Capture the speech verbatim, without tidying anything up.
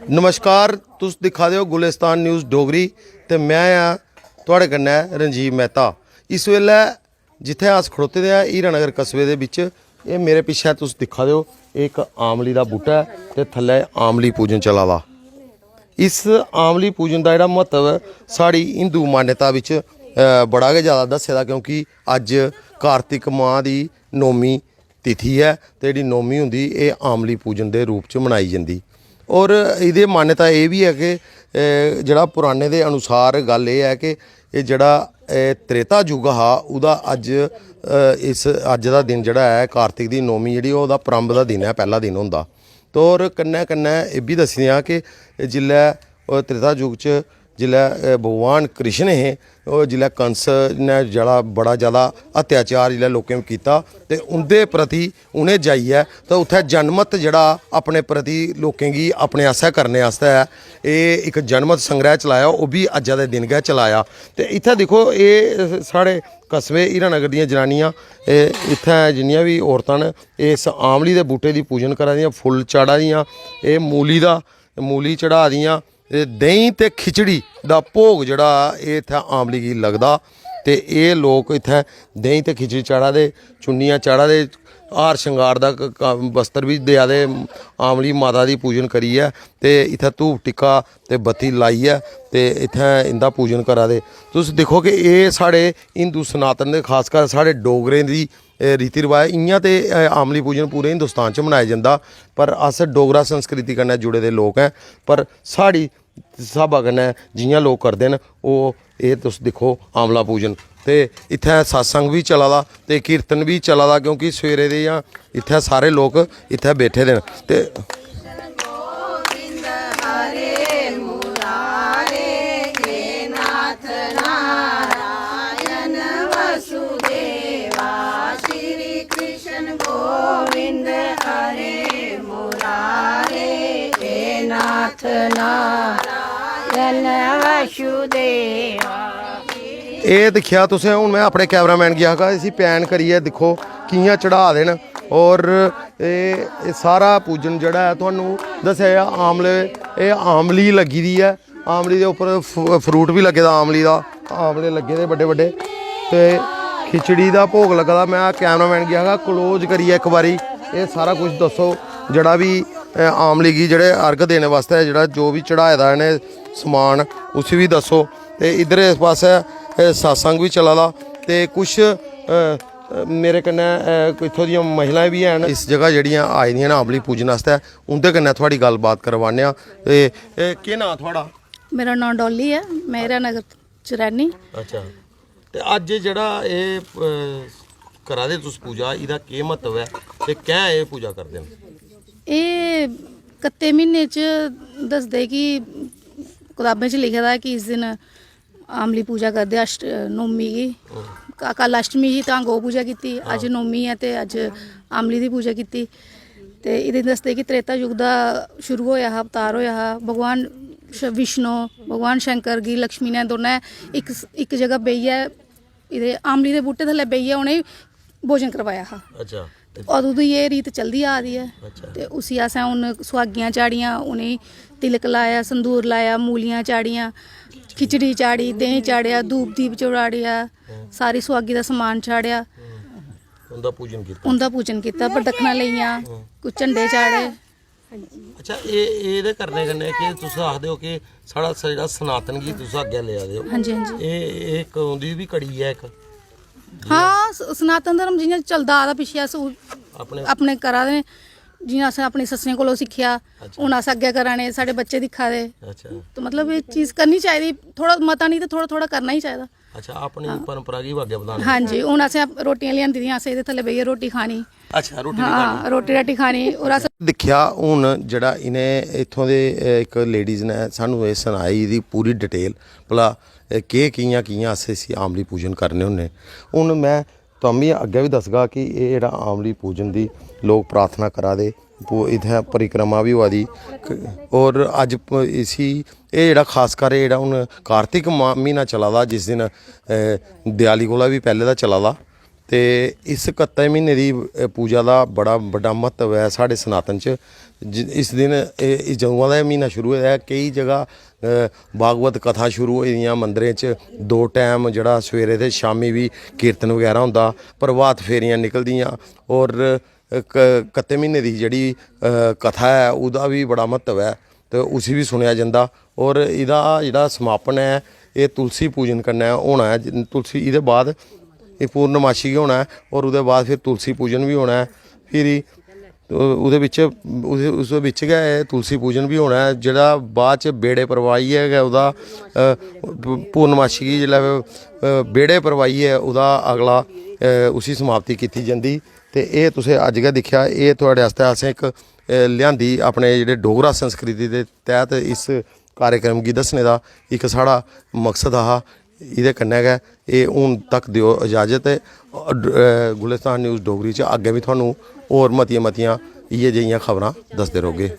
नमस्कार, तुस दिक्खा दे ओ गुलिस्तान न्यूज़ डोगरी ते में आं थुआढ़े कन्नै रंजीव मेहता। इस बेल्लै जित्थै अस खड़ोते दे आं हीरानगर कस्बे दे बिच, एह् मेरे पिच्छै तुस दिक्खा दे ओ, एह् इक आमली दा बूह्टा ऐ ते थल्लै आमली पूजन चला दा। इस आमली पूजन दा जेह्ड़ा म्हत्तव ऐ, साढ़ी हिंदू मान्यता बिच, अ, बड़ा गै जैदा दस्से दा, क्योंकि अज्ज कार्तिक माह दी नौमीं तिथि ऐ ते जेह्ड़ी नौमीं होंदी, एह् आमली पूजन दे रूप च मनाई जंदी। होर एह्दी मान्यता एह् बी ऐ कि, अ, जेह्ड़ा पुराने दे अनुसार गल्ल एह् ऐ कि एह् जेह्ड़ा, अ, त्रेता युग हा, ओह्दा अज्ज, अ, इस, अज्ज दा दिन जेह्ड़ा ऐ, कार्तिक दी नौमीं जेह्ड़ी, ओह्दा प्रारंभ दा दिन ऐ, पैह्ला दिन होंदा। ते होर कन्नै कन्नै एह् बी दस्सने आं कि जिसलै, अ, त्रेता युग च जिसलै, अ, भगवान कृष्ण हे, ओह् जिसलै कंस ने जेह्ड़ा बड़ा जैदा अत्याचार जिसलै लोकें पर कीता ते उं'दे प्रति उ'नें जाइयै ते उत्थै जनमत जेह्ड़ा अपने प्रति लोकें गी अपने आस्तै करने आस्तै एह् इक जनमत संग्रैह् चलाया, ओह् बी अज्जै दे दिन गै चलाया। ते इत्थै दिक्खो, एह् साढ़े कस्बे हीरानगर दियां जनानियां, एह् इत्थै जिन्नियां बी औरतां न, एह् इस आमली दे बूह्टे दी पूजन करा दियां, फुल्ल चाढ़ा दियां, एह् मूली दा, मूली चढ़ा दियां, एह् देहीं ते खिचड़ी दा भोग जेह्ड़ा एह् इत्थै आमली गी लगदा। ते एह् लोक इत्थै देहीं ते खिचड़ी चाढ़ा दे, चुन्नियां चाढ़ा दे, हार श्रृंगार दा क-, क-, वस्त्र बी देआ दे आमली माता दी पूजन करियै। ते इत्थै धूफ टिक्का ते बत्ती लाइयै ते इत्थै इं'दा पूजन करा दे। तुस दिक्खो कि एह् साढ़े हिंदू सनातन दे, खासकर साढ़े डोगरें दी, एह् रीति रवाज। इ'यां ते, एह् आमली पूजन पूरे हिंदुस्तान च मनाया जंदा, पर अस डोगरा संस्कृति कन्नै जुड़े दे लोक ऐं। पर साढ़ी स्हाबा कन्नै जि'यां लोक करदे न, ओह् एह् तुस दिक्खो, आमला पूजन। ते इत्थै सत्संग बी चला दा ते कीर्तन बी चला दा, क्योंकि सवेरे दे जां इत्थै सारे लोक इत्थै बैठे दे न। ते एह् दिक्खेआ तुसें, हून में अपने कैमरामैन गी आखगा, इसी पैन करियै दिक्खो कि'यां चढ़ा दे न। और एह्, एह् सारा पूजन जेह्ड़ा ऐ, तुहानू दस्सेआ, आमले, एह् आमली लग्गी दी ऐ, आमली दे उप्पर फ्रू-, फ्रूट बी लग्गे दा आमली दा, आमले लग्गे दे बड्डे बड्डे। ते खिचड़ी दा भोग लग्गे दा। में कैमरामैन गी आखगा, क्लोज करियै इक बारी एह् सारा कुछ दस्सो, जेह्ड़ा बी, अ, आमली गी जेह्ड़े अर्घ देने बास्तै जेह्ड़ा जो बी चढ़ाए दा इ'नें समान, उसी बी दस्सो। ते इद्धर इस पासै, अ, सत्संग बी चला दा ते कुछ, अ, अ, मेरे कन्नै, अ, इत्थूं दियां महिलाएं बी हैन इस जगह जेह्ड़ियां आई दियां न आमली पूजन आस्तै, उं'दे कन्नै थुआढ़ी गल्लबात करवाने आं। ते, ए, केह् नांऽ थुआढ़ा? मेरा नांऽ डॉली ऐ, में हीरानगर च रैह्नी। अच्छा, ते अज्ज जेह्ड़ा एह्, अ, करा दे तुस पूजा, एह्दा केह् म्हत्तव ऐ ते कैं एह् पूजा करदे न? एह् कत्ते म्हीने च दसदे कि कताबें च लिखे दा कि इस दिन आमली पूजा करदे अष्ट-, नौमी गी। क-, कल अष्टमी ही तां गौ पूजा कीती, अज्ज नौमी ऐ ते अज्ज आमली दी पूजा कीती। ते एह्दे दसदे कि त्रेता युग दा शुरू होया हा, अवतार होया हा। भगवान श-, विष्णु, भगवान शंकर गी लक्ष्मी ने दोनें इक स-, इक जगह बेहियै एह्दे आमली दे बूह्टे थल्लै बेहियै उ'नेंगी भोजन करवाया हा। अच्छा। ते अदूं दी एह् रीत चलदी आ दी ऐ। अच्छा। ते उसी असें हून सुहागियां चाढ़ियां, उ'नेंगी तिलक लाया, संदूर लाया, मूलियां चाढ़ियां, खिचड़ी चाढ़ी, देहीं चाढ़ेआ, धूप दीप चाढ़ेआ, सारी सुहागी दा समान चाढ़ेआ। उं'दा पूजन कीता। उं'दा पूजन कीता, परदक्खना लेइयां, कुछ झंडे चाढ़े। अच्छा, एह्, एह्दे करने कन्नै कि तुस आखदे ओ कि साढ़ा स-, जेह्ड़ा सनातन गी तुस अग्गें लेआ दे ओ। हां जी, हां जी। एह्, एह् इक उं'दी बी कड़ी ऐ इक। हां, स-, सनातन धर्म जि'यां चलदा आ दा पिच्छें, अस ओह् अपने अपने करा दे न। जि'यां असें अपनी सस्सें कोलों सिक्खेआ, अच्छा। हून अस अग्गें करा ने, साढ़े बच्चे दिक्खा दे। अच्छा। ते मतलब एह् चीज करनी चाहिदी, थोह्ड़ा मता निं ते थोह्ड़ा, थोह्ड़ा करना ही चाहिदा। अच्छा, अपनी हां। परंपरा गी बी अग्गें बधाना। हां जी, हून असें अप-, रोटियां लेआंदी दियां, असें एह्दे थल्लै बेहियै रोटी खानी। अच्छा, रोटी बी हां, खानी। रोटी राटी खानी। और अस दिक्खेआ हून जेह्ड़ा इ'नें इत्थूं दे, अ, इक ladies ने सानूं एह् सनाई एह्दी पूरी detail, भला, अ, केह्, कि'यां, कि'यां अस इसी आमली पूजन करने होन्ने। हून में तुआमी अग्गें बी दस्सगा कि एह् जेह्ड़ा आमली पूजन दी लोक प्रार्थना करा दे, पू-, इत्थै परिक्रमा बी होआ दी। क-, और अज्ज प-, इसी, एह् जेह्ड़ा खासकर एह् जेह्ड़ा हून कार्तिक मा-, म्हीना चला दा, जिस दिन, अ, देआली कोला बी पैह्लें दा चला दा, ते इस कत्ते म्हीने दी, अ, पूजा दा बड़ा बड्डा म्हत्तव ऐ साढ़े सनातन च। जि-, इस दिन, एह्, एह् जदूं दा एह् म्हीना शुरू होए दा ऐ, केई जगह, अ, भागवत कथा शुरू होई दियां मंदरें च। दो टैम जेह्ड़ा सवेरे ते शामीं बी कीर्तन बगैरा होंदा, प्रभात फेरियां निकलदियां। होर, अ, क-, कत्ते म्हीने दी जेह्ड़ी, अ, कथा ऐ, ओह्दा बी बड़ा म्हत्तव ऐ। ते उसी बी सुनेआ जंदा। होर एह्दा जेह्ड़ा समापन ऐ, एह् तुलसी पूजन कन्नै होना ऐ। ज-, तुलसी, एह्दे बाद एह् पूर्णमाशी गै होना ऐ। होर ओह्दे बाद फिर तुलसी पूजन बी होना ऐ। फिरी ओह्दे बिच्च, ओह्दे, उसदे बिच्च गै एह् तुलसी पूजन बी होना ऐ, जेह्ड़ा बाद च बेड़े परवाइयै गै ओह्दा, अ, पू-, पूर्णमाशी गी जेल्लै, अ, बेड़े परवाइयै ओह्दा अगला, अ, उसी समाप्ति कीती जंदी। ते एह् तुसें अज्ज गै दिक्खेआ, एह् थुआढ़े आस्तै असें इक, अ, लेआंदी अपने जेह्ड़े डोगरा संस्कृति दे तैह्त इस कार्यक्रम गी दस्सने दा इक साढ़ा मकसद हा। एह्दे कन्नै गै एह् हून तक देओ इजाजत। ते, अ, गुलिस्तान न्यूज़ डोगरी च अग्गें बी थुहानू होर मतियां मतियां इ'यै जेहियां खबरां दसदे रौह्गे।